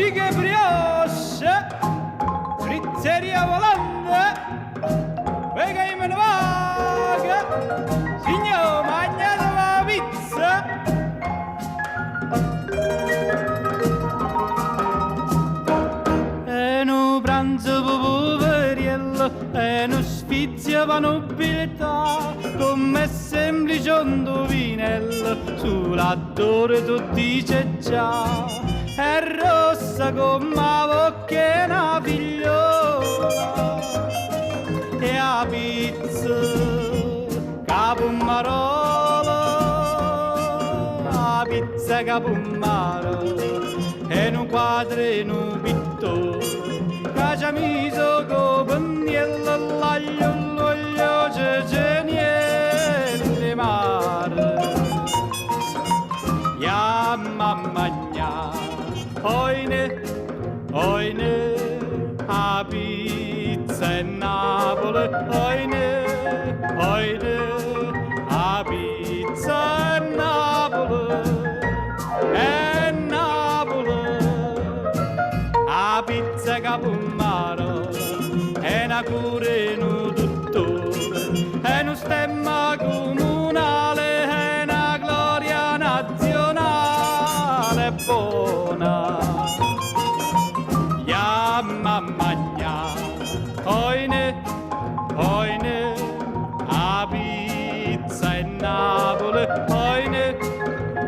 Fiche brioche, frizzeria volante, venga io me ne vago, signor magnate la pizza. È nu pranzo p' puveriello, è nu sfizio p' 'a nobiltà, comm'è semplice 'o 'nduvinello, sulo 'addore t' 'o ddice già. È rossa comm' 'a vocca 'e na figliola e 'a pizza ca pummarola, 'a pizza ca pummarola è nu quadro 'e nu pittore ca c'ha miso co penniello l'aglio, l'uoglio, ceceniello 'e mare. Jamm a magnà, oi ne, oi ne, 'a pizza 'e Napule, oi ne, oi ne, 'a pizza 'e Napule, è Napule, 'a pizza ca pummarola, è na cura 'e nu duttore, è nu stemma comunale, è na gloria nazionale buona. Jamm a magnà, oi ne, oi ne, 'a pizza 'e Napule, oi ne,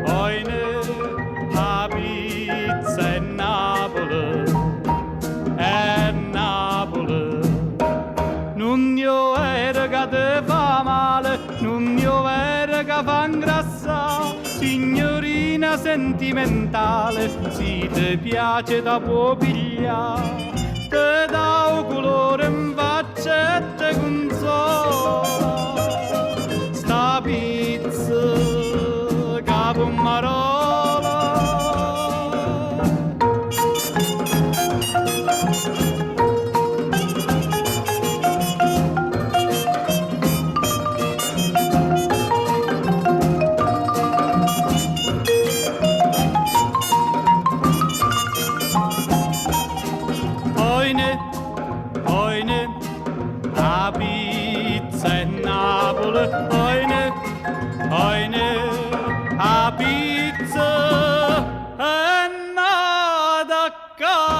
oi ne, 'a pizza 'e Napule, è Napule. Nun è overo ca te fa male, nun è overo ca fa 'ngrassà, signorina sentimentale, si te piace t' 'a può piglià, te dà 'o culore 'nfaccia e te cunzola, sta pizza ca pummarola. Oi ne, oi ne, 'a pizza 'e Napule, oi ne, oi ne, 'a pizza è nata ccà.